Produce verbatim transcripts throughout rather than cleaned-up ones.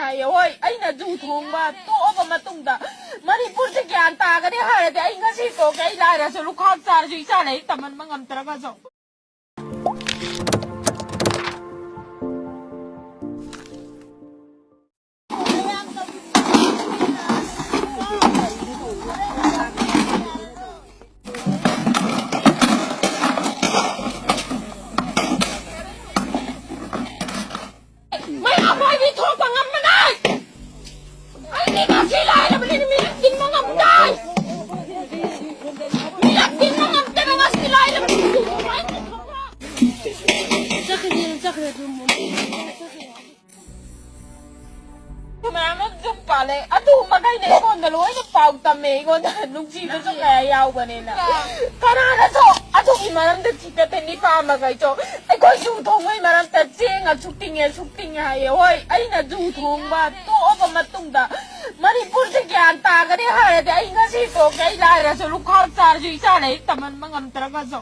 ꯍꯥꯏꯌꯦ꯫ ꯍꯣꯏ, ꯑꯩꯅ ꯖꯨ ꯊꯣꯡꯕ ꯇꯣꯛꯑꯕ ꯃꯇꯨꯡꯗ ꯃꯅꯤꯄꯨꯔꯁꯦ ꯒ꯭ꯌꯥꯟ ꯇꯥꯒꯅꯤ ꯍꯥꯏꯔꯗꯤ ꯑꯩ ꯉꯁꯤ ꯇꯣꯛꯀꯦ꯫ ꯑꯩ ꯂꯥꯏꯔꯁꯨ ꯂꯨꯈꯥꯛ ꯆꯥꯔꯁꯨ ꯏꯆꯥ ꯂꯥꯏꯔꯤꯛ ꯇꯝꯍꯟꯕ ꯉꯝꯗ꯭ꯔꯒꯁꯨ꯫ ꯃꯩ ꯑꯃ ꯄꯥꯏꯕꯤ ꯊꯣꯛꯄ ꯉꯝꯕꯅꯦ꯫ ꯑꯩꯗꯤ ꯉꯁꯤ ꯂꯥꯏꯔꯕꯅꯤꯅ ꯃꯤꯔꯛ ꯇꯤꯟꯕ ꯉꯝꯗꯦ꯫ ꯃꯤꯔꯛ ꯇꯤꯟꯕ ꯉꯝꯗꯦꯕ ꯉꯁꯤ ꯂꯥꯏꯔꯕꯅꯤꯅ꯫ ꯆꯠꯈ꯭ꯔꯦ, ꯆꯠꯈ꯭ꯔꯦ ꯑꯗꯨꯝ꯫ ꯃꯌꯥꯝ ꯑꯃ ꯌꯨꯝ ꯄꯥꯜꯂꯦ꯫ ꯑꯗꯨ ꯃꯈꯩꯅ ꯑꯩꯉꯣꯟꯗ ꯂꯣꯏꯅ ꯄꯥꯎ ꯇꯝꯃꯦ꯫ ꯑꯩꯉꯣꯟꯗ ꯅꯨꯡꯁꯤꯕꯁꯨ ꯀꯌꯥ ꯌꯥꯎꯕꯅꯤꯅ꯫ ꯀꯅꯥꯅꯁꯨ ꯑꯗꯨꯒꯤ ꯃꯔꯝꯗ ꯊꯤꯒꯠꯇꯦ꯫ ꯅꯤꯄꯥ ꯃꯈꯩꯁꯨ ꯑꯩꯈꯣꯏ ꯖꯨ ꯊꯣꯡꯕꯒꯤ ꯃꯔꯝꯗ ꯆꯦꯡ ꯑꯁꯨꯛ ꯇꯤꯡꯉꯦ, ꯑꯁꯨꯛ ꯇꯤꯡꯉꯦ ꯍꯥꯏꯌꯦ꯫ ꯍꯣꯏ, ꯑꯩꯅ ꯖꯨ ꯊꯣꯡꯕ ꯇꯣꯛꯑꯕ ꯃꯇꯨꯡꯗ ꯃꯅꯤꯄꯨꯔꯁꯦ ꯒ꯭ꯌꯥꯟ ꯇꯥꯒꯅꯤ ꯍꯥꯏꯔꯗꯤ ꯑꯩ ꯉꯁꯤ ꯇꯣꯛꯀꯦ꯫ ꯑꯩ ꯂꯥꯏꯔꯁꯨ ꯂꯨꯈꯥꯛ ꯆꯥꯔꯁꯨ ꯏꯆꯥ ꯂꯥꯏꯔꯤꯛ ꯇꯝꯍꯟꯕ ꯉꯝꯗ꯭ꯔꯒꯁꯨ꯫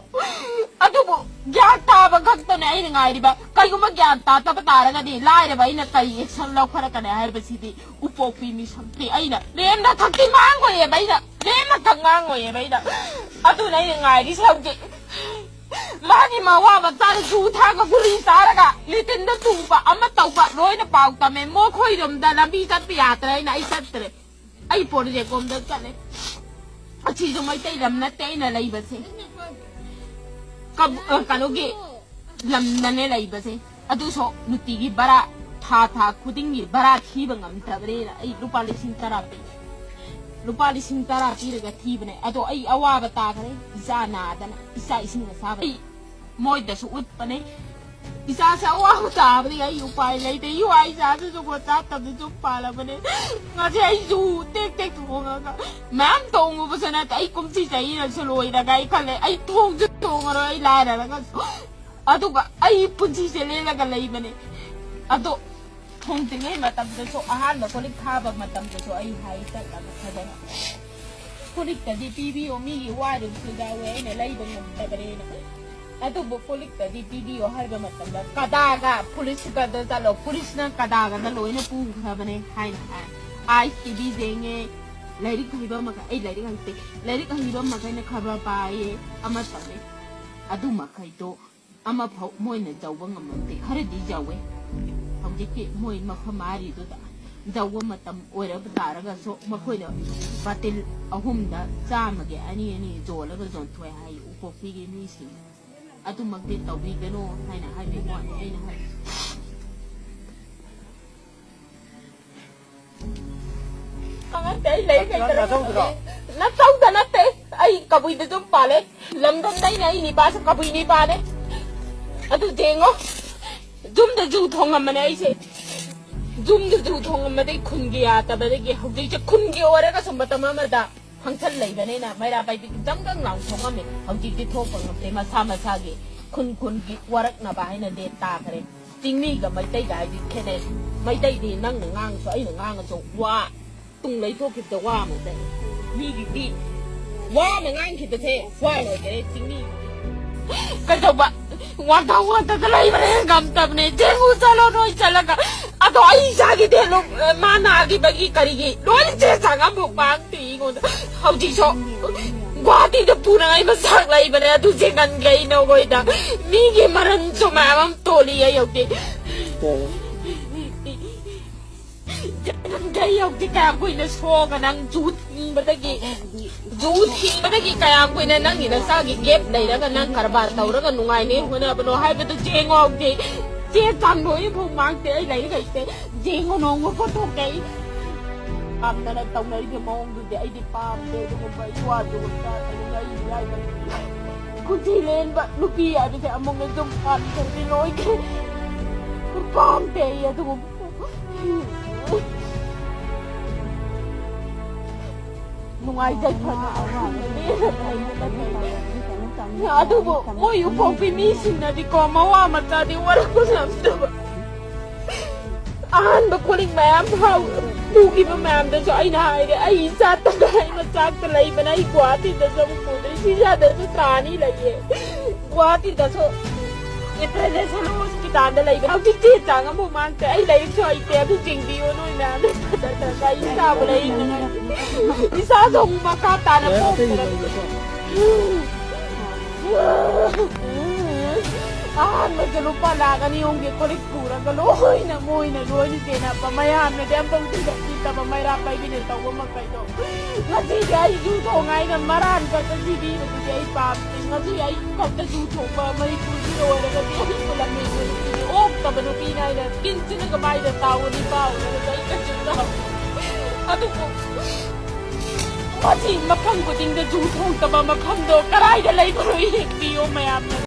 ꯑꯗꯨꯕꯨ ꯒ꯭ꯌꯥꯟ ꯇꯥꯕ ꯈꯛꯇꯅꯦ ꯑꯩꯅ ꯉꯥꯏꯔꯤꯕ꯫ ꯀꯩꯒꯨꯝꯕ ꯒ꯭ꯌꯥꯟ ꯇꯥꯗꯕ ꯇꯥꯔꯒꯗꯤ ꯂꯥꯏꯔꯕ ꯑꯩꯅ ꯀꯔꯤ action ꯂꯧꯈꯠꯂꯛꯀꯅꯤ ꯍꯥꯏꯕꯁꯤꯗꯤ ꯎꯄꯣꯛꯄꯤ ꯃꯤꯁꯛꯇꯤ ꯑꯩꯅ ꯂꯦꯝꯅ ꯈꯛꯇꯤ ꯉꯥꯡꯉꯣꯏꯌꯦꯕ꯫ ꯑꯩꯅ ꯂꯦꯝꯅ ꯈꯛ ꯉꯥꯡꯉꯣꯏꯌꯦꯕ꯫ ꯑꯩꯅ ꯑꯗꯨꯅ ꯑꯩꯅ ꯉꯥꯏꯔꯤꯁꯦ ꯍꯧꯖꯤꯛ꯫ ꯃꯥꯒꯤ ꯃꯋꯥ ꯃꯆꯥꯗ ꯖꯨ ꯊꯥꯛꯑꯒ ꯒꯨꯂꯤ ꯆꯥꯔꯒ ꯂꯦꯇ꯭ꯔꯤꯟꯗ ꯇꯨꯕ ꯑꯃ ꯇꯧꯕ ꯂꯣꯏꯅ ꯄꯥꯎ ꯇꯝꯃꯦ꯫ ꯃꯈꯣꯏꯔꯣꯝꯗ ꯂꯝꯕꯤ ꯆꯠꯄ ꯌꯥꯗ꯭ꯔꯦ꯫ ꯑꯩꯅ ꯑꯩ ꯆꯠꯇ꯭ꯔꯦ꯫ ꯑꯩ project ꯂꯣꯝꯗ ꯆꯠꯂꯦ꯫ ꯑꯁꯤꯁꯨ ꯃꯩꯇꯩ ꯂꯝ ꯅꯠꯇꯦ ꯑꯩꯅ ꯂꯩꯕꯁꯦ꯫ ꯀꯕ-, ꯑ, ꯀꯩꯅꯣꯒꯤ ꯂꯝꯗꯅꯦ ꯂꯩꯕꯁꯦ꯫ ꯑꯗꯨꯁꯨ ꯅꯨꯡꯇꯤꯒꯤ ꯚꯔꯥ, ꯊꯥ, ꯊꯥ ꯈꯨꯗꯤꯡꯒꯤ ꯚꯔꯥ ꯊꯤꯕ ꯉꯝꯗꯕꯅꯤꯅ ꯑꯩ ꯂꯨꯄꯥ ꯂꯤꯁꯤꯡ ꯇꯔꯥ ꯄꯤ꯫ ꯂꯨꯄꯥ ꯂꯤꯁꯤꯡ ꯇꯔꯥ ꯄꯤꯔꯒ ꯊꯤꯕꯅꯦ꯫ ꯑꯗꯣ ꯑꯩ ꯑꯋꯥꯕ ꯇꯥꯈ꯭ꯔꯦ꯫ ꯏꯆꯥ ꯅꯥꯗꯅ, ꯏꯆꯥ ꯏꯁꯤꯡ ꯑꯁꯥꯕ꯫ ꯑꯩ ꯃꯣꯏꯗꯁꯨ ꯎꯠꯄꯅꯦ꯫ ꯏꯆꯥꯁꯦ ꯑꯋꯥꯕ ꯇꯥꯕꯗꯒꯤ ꯑꯩ ꯎꯄꯥꯏ ꯂꯩꯇꯦ꯫ ꯏꯋꯥ ꯏꯆꯥꯁꯤꯁꯨ ꯒꯣꯆꯥ ꯇꯝꯗ ꯌꯨꯝ ꯄꯥꯜꯂꯕꯅꯦ꯫ ꯉꯁꯤ ꯑꯩꯁꯨ ꯇꯦꯛ ꯇꯦꯛ ꯊꯣꯡꯉꯒ ꯃꯌꯥꯝ ꯇꯣꯡꯉꯨꯕꯁꯨ ꯅꯠꯇꯦ꯫ ꯑꯩ ꯀꯨꯝꯁꯤ ꯆꯍꯤꯅꯁꯨ ꯂꯣꯏꯔꯒ ꯑꯩ ꯈꯜꯂꯦ, ꯑꯩ ꯊꯣꯡꯁꯨ ꯇꯣꯡꯉꯔꯣꯏ, ꯑꯩ ꯂꯥꯏꯔꯔꯒꯁꯨ꯫ ꯑꯗꯨꯒ ꯑꯩ ꯄꯨꯟꯁꯤꯁꯦ ꯂꯦꯜꯂꯒ ꯂꯩꯕꯅꯦ꯫ ꯑꯗꯣ ꯊꯣꯡꯗ꯭ꯔꯤꯉꯩ ꯃꯇꯝꯗꯁꯨ, ꯑꯍꯥꯟꯕ ꯀꯣꯜꯂꯤꯛ ꯊꯥꯕ ꯃꯇꯝꯗꯁꯨ ꯑꯩ ꯍꯥꯏ ꯆꯠꯂꯒ ꯐꯖꯅ, "ꯀꯣꯜꯂꯤꯛꯇꯗꯤ ꯄꯤꯕꯤꯌꯣ, ꯃꯤꯒꯤ ꯋꯥꯔꯤꯕꯁꯨ ꯌꯥꯎꯋꯦ, ꯑꯩꯅ ꯂꯩꯕ ꯉꯝꯗꯕꯅꯦꯅ"꯫ ꯑꯗꯨꯕꯨ ꯄꯨꯂꯤꯁꯇꯗꯤ ꯄꯤꯕꯤꯌꯣ ꯍꯥꯏꯕ ꯃꯇꯝꯗ ꯀꯗꯥꯒ ꯄꯨꯂꯤꯁꯀꯗ ꯆꯠꯂꯣ, ꯄꯨꯂꯤꯁꯅ ꯀꯗꯥꯒꯗ ꯂꯣꯏꯅ ꯄꯨꯈ꯭ꯔꯕꯅꯦ ꯍꯥꯏꯅ ꯍꯥꯏ꯫ ꯑꯥꯏꯁ ꯇꯤꯚꯤ ꯌꯦꯡꯉꯦ, ꯂꯥꯏꯔꯤꯛ ꯍꯩꯕ ꯃꯈꯩ, ꯑꯩ ꯂꯥꯏꯔꯤꯛ ꯍꯩꯇꯦ, ꯂꯥꯏꯔꯤꯛ ꯍꯩꯕ ꯃꯈꯩꯅ ꯈꯔ ꯄꯥꯏꯌꯦ, ꯑꯃ ꯇꯧꯋꯦ꯫ ꯑꯗꯨ ꯃꯈꯩꯗꯣ ꯑꯃꯐꯥꯎ ꯃꯣꯏꯅ ꯌꯧꯕ ꯉꯝꯃꯝꯗꯦ꯫ ꯈꯔꯗꯤ ꯌꯧꯋꯦ꯫ ꯍꯧꯖꯤꯛꯀꯤ ꯃꯣꯏ ꯃꯐꯝ ꯃꯥꯔꯤꯗꯨꯗ ꯌꯧꯕ ꯃꯇꯝ ꯑꯣꯏꯔꯕ ꯇꯥꯔꯒꯁꯨ ꯃꯈꯣꯏꯅ ꯕꯥꯇꯤꯜ ꯑꯍꯨꯝꯗ ꯆꯥꯝꯃꯒꯤ ꯑꯅꯤ ꯑꯅꯤ ꯌꯣꯜꯂꯒ ꯌꯣꯟꯊꯣꯛꯑꯦ ꯍꯥꯏ ꯎꯄꯣꯛꯄꯤꯒꯤ ꯃꯤꯁꯤꯡ꯫ ꯑꯗꯨꯃꯛꯇꯤ ꯇꯧꯕꯤꯒꯅꯨ ꯍꯥꯏꯅ ꯍꯥꯏꯕꯒꯤ ꯋꯥꯅꯤ ꯑꯩꯅ ꯍꯥꯏꯔꯤꯁꯦ꯫ ꯑꯉꯥꯡꯗꯤ ꯑꯩ ꯂꯥꯏꯔꯤꯛ ꯍꯩꯇ꯭ꯔꯕ ꯅꯆꯧꯗꯨꯔꯣ? ꯅꯆꯧꯗ ꯅꯠꯇꯦ, ꯑꯩ ꯀꯕꯨꯏꯗ ꯌꯨꯝ ꯄꯥꯜꯂꯦ꯫ ꯂꯝꯗꯝꯗꯩꯅ ꯑꯩ ꯅꯤꯄꯥꯁꯦ ꯀꯕꯨꯏ ꯅꯤꯄꯥꯅꯦ꯫ ꯑꯗꯨ ꯌꯦꯡꯉꯣ, ꯌꯨꯝꯗ ꯖꯨ ꯊꯣꯡꯉꯝꯕꯅꯦ ꯑꯩꯁꯦ꯫ ꯌꯨꯝꯗ ꯖꯨ ꯊꯣꯡꯉꯝꯕꯗꯒꯤ ꯈꯨꯟꯒꯤ ꯌꯥꯗꯕꯗꯒꯤ ꯍꯧꯖꯤꯛꯁꯦ ꯈꯨꯟꯒꯤ ꯑꯣꯏꯔꯒꯁꯨ ꯃꯇꯝ ꯑꯃꯗ ꯐꯪꯁꯟ ꯂꯩꯕꯅꯤꯅ ꯃꯩꯔꯥ ꯄꯥꯏꯕꯤ ꯒꯪ ꯒꯪ ꯂꯥꯎ ꯊꯣꯛꯑꯝꯃꯦ꯫ ꯍꯧꯖꯤꯛꯇꯤ ꯊꯣꯛꯄ ꯉꯝꯗꯦ, ꯃꯁꯥ ꯃꯁꯥꯒꯤ ꯈꯨꯟ ꯈꯨꯟꯒꯤ ꯋꯥꯔꯛꯅꯕ ꯍꯥꯏꯅ ꯗꯦꯠ ꯇꯥꯈ꯭ꯔꯦ꯫ ꯆꯤꯡꯃꯤꯒ ꯃꯩꯇꯩꯒ ꯍꯥꯏꯗꯤ ꯈꯦꯠꯅꯩ꯫ ꯃꯩꯇꯩꯗꯤ ꯅꯪꯅ ꯉꯥꯡꯉꯁꯨ ꯑꯩꯅ ꯉꯥꯡꯉꯁꯨ ꯋꯥ ꯇꯨꯡ ꯂꯩꯊꯣꯛꯈꯤꯕꯗ ꯋꯥ ꯑꯃ ꯂꯩ꯫ ꯃꯤꯒꯤꯗꯤ ꯋꯥ ꯑꯃ ꯉꯥꯡꯈꯤꯕꯁꯦ ꯋꯥ ꯂꯣꯏꯈꯔꯦ꯫ ꯆꯤꯡꯃꯤ ꯀꯩꯗꯧꯕ? ꯋꯥꯟꯊ ꯋꯥꯟꯊꯗ ꯂꯩꯕꯅꯦ, ꯉꯝꯗꯕꯅꯦ꯫ ꯖꯦꯡꯉꯨ ꯆꯠꯂꯣ ꯅꯣꯏ ꯆꯠꯂꯒ꯫ ꯑꯗꯣ ꯑꯩ ꯏꯆꯥꯒꯤ ꯗꯦꯂꯣ ꯃꯥ ꯅꯥꯈꯤꯕꯒꯤ ꯀꯔꯤꯒꯤ ꯂꯣꯏꯅ ꯆꯦ ꯆꯥꯡ ꯑꯃꯐꯥꯎ ꯃꯥꯡꯗꯦ ꯑꯩꯉꯣꯟꯗ꯫ ꯍꯧꯖꯤꯛꯁꯨ ꯒꯨꯋꯥꯍꯥꯇꯤꯗ ꯄꯨꯅꯉꯥꯏ ꯃꯆꯥꯛ ꯂꯩꯕꯅꯦ, ꯑꯗꯨ ꯆꯦꯟꯍꯟꯒꯦ ꯑꯩ ꯅꯈꯣꯏꯗ꯫ ꯃꯤꯒꯤ ꯃꯔꯟꯁꯨ ꯃꯌꯥꯝ ꯑꯃ ꯇꯣꯜꯂꯤ ꯑꯩ ꯍꯧꯖꯤꯛ꯫ ꯆꯦꯟꯍꯟꯒꯦ ꯑꯩ ꯍꯧꯖꯤꯛ꯫ ꯀꯌꯥꯝ ꯀꯨꯏꯅ ꯁꯣꯛꯑꯒ ꯅꯪ ꯖꯨ ꯊꯤꯡꯕꯗꯒꯤ, ꯖꯨ ꯊꯤꯡꯕꯗꯒꯤ ꯀꯌꯥꯝ ꯀꯨꯏꯅ ꯅꯪꯒꯤ ꯅꯆꯥꯒꯤ ꯒꯦꯞ ꯂꯩꯔꯒ ꯅꯪ ꯀꯔꯕꯥꯔ ꯇꯧꯔꯒ ꯅꯨꯡꯉꯥꯏꯅꯦ ꯍꯣꯠꯅꯕꯅꯣ ꯍꯥꯏꯕꯗꯨ ꯌꯦꯡꯉꯣ ꯍꯧꯖꯤꯛ꯫ ꯆꯦ ꯆꯥꯡ ꯂꯣꯏꯅꯐꯥꯎ ꯃꯥꯡꯗꯦ, ꯑꯩ ꯂꯥꯏꯔꯤꯛ ꯍꯩꯇꯦ꯫ ꯌꯦꯡꯉꯣ ꯅꯣꯡꯃ ꯐꯣꯇꯣ ꯀꯩ ꯌꯥꯝꯗꯅ ꯇꯧꯅꯔꯤꯕ ꯃꯑꯣꯡꯗꯨꯗꯤ ꯑꯩꯗꯤ ꯄꯥꯝꯗꯦ꯫ ꯑꯗꯨꯒꯨꯝꯕ ꯏꯋꯥ ꯑꯗꯨꯒꯨꯝꯕ ꯑꯗꯨꯒꯨꯝꯕ ꯑꯩ ꯏꯔꯥꯏꯕꯛ ꯈꯨꯖꯤ ꯂꯦꯟꯕ ꯅꯨꯄꯤ ꯍꯥꯏꯕꯁꯦ ꯑꯃꯨꯛꯅ ꯌꯨꯝ ꯄꯥꯟꯈ꯭ꯔꯗꯤ ꯂꯣꯏꯈ꯭ꯔꯦ꯫ ꯄꯥꯝꯗꯦ ꯑꯩ ꯑꯗꯨꯒꯨꯝꯕ꯫ ꯅꯨꯡꯉꯥꯏꯖꯩ ꯐꯅ ꯑꯍꯨꯝꯅ ꯂꯦꯟꯅ ꯂꯩꯕ ꯅꯠꯇꯦ꯫ ꯑꯗꯨꯕꯨ ꯃꯣꯏ ꯎꯄꯣꯛꯄꯤ ꯃꯤꯁꯤꯡꯅꯗꯤꯀꯣ ꯃꯋꯥ ꯃꯆꯥꯗꯤ ꯋꯥꯔꯛꯄ ꯉꯝꯗꯕ꯫ ꯑꯍꯥꯟꯕ ꯀꯣꯂꯤꯡ ꯃꯌꯥꯝ ꯐꯥꯎ ꯄꯨꯈꯤꯕ ꯃꯌꯥꯝꯗꯁꯨ ꯑꯩꯅ ꯍꯥꯏꯔꯦ, ꯑꯩ ꯏꯆꯥ ꯇꯪꯈꯥꯏ ꯃꯆꯥꯛꯇ ꯂꯩꯕꯅ ꯑꯩ ꯒꯨꯋꯥꯍꯥꯇꯤꯗꯁꯨ ꯑꯃꯨꯛ ꯄꯨꯗꯣꯏ, ꯁꯤꯖꯥꯗꯁꯨ ꯊꯥ ꯑꯅꯤ ꯂꯩꯌꯦ꯫ ꯒꯨꯋꯥꯍꯥꯇꯤꯗꯁꯨ ꯏꯟꯇꯔꯅꯦꯁꯅꯦꯜ ꯍꯣꯁꯄꯤꯇꯥꯜꯗ ꯂꯩꯕ꯫ ꯍꯧꯖꯤꯛꯇꯤ ꯆꯥꯡ ꯑꯃꯐꯥꯎ ꯃꯥꯡꯗꯦ꯫ ꯑꯩ ꯂꯥꯏꯔꯤꯛꯁꯨ ꯍꯩꯇꯦ꯫ ꯑꯗꯨ ꯌꯦꯡꯕꯤꯌꯣ ꯅꯣꯏ ꯃꯌꯥꯝꯅ꯫ ꯐꯖꯗ꯭ꯔꯒ ꯑꯩ ꯏꯁꯥꯕꯨ ꯂꯥꯏꯌꯦꯡꯅꯉꯥꯏ꯫ ꯏꯁꯥꯁꯨ ꯑꯃꯨꯛ ꯃꯈꯥ ꯇꯥꯅ ꯄꯣꯛꯇ꯭ꯔꯗꯤ꯫ ꯑꯍꯥꯟꯕꯗ ꯂꯨꯄꯥ ꯂꯥꯈ ꯑꯅꯤ ꯑꯍꯨꯝꯒꯤ ꯀꯣꯂꯤꯛ ꯄꯨꯔꯒ ꯂꯣꯏꯅ ꯃꯣꯏꯅ ꯂꯣꯏꯅ ꯆꯦꯟꯅꯕ꯫ ꯃꯌꯥꯝꯅꯗꯤ ꯑꯝꯐꯥꯎ ꯊꯤꯒꯠꯄꯤꯗꯕ ꯃꯩꯔꯥ ꯄꯥꯏꯕꯤꯅ ꯇꯧꯕ ꯃꯈꯩꯗꯣ꯫ ꯉꯁꯤꯗꯤ ꯑꯩ ꯖꯨ ꯊꯣꯡ ꯍꯥꯏꯅ ꯃꯔꯥꯟ ꯈꯛꯇ ꯊꯤꯕꯤꯕꯗꯨꯗꯤ ꯑꯩ ꯄꯥꯝꯗꯦ꯫ ꯉꯁꯤ ꯑꯩ ꯈꯛꯇ ꯖꯨ ꯊꯣꯡꯕ ꯃꯅꯤꯄꯨꯔꯁꯤꯗ ꯑꯣꯏꯔꯒꯗꯤ ꯑꯩꯕꯨ ꯂꯝꯍꯦꯟꯕ ꯅꯨꯄꯤꯅꯤ, ꯑꯣꯛꯇꯕ ꯅꯨꯄꯤꯅꯤ ꯍꯥꯏꯅ ꯀꯤꯟꯁꯤꯅꯒ ꯃꯥꯏꯗ ꯇꯥꯎꯒꯅꯤ ꯄꯥꯎ꯫ ꯑꯗꯨꯒ ꯑꯩ ꯀꯩꯁꯨ ꯇꯧ-, ꯑꯗꯨꯕꯨ ꯃꯁꯤ ꯃꯐꯝ ꯈꯨꯗꯤꯡꯗ ꯖꯨ ꯊꯣꯡꯗꯕ ꯃꯐꯝꯗꯣ ꯀꯗꯥꯏꯗ ꯂꯩꯕꯅꯣ ꯌꯦꯡꯕꯤꯌꯣ ꯃꯌꯥꯝꯅ꯫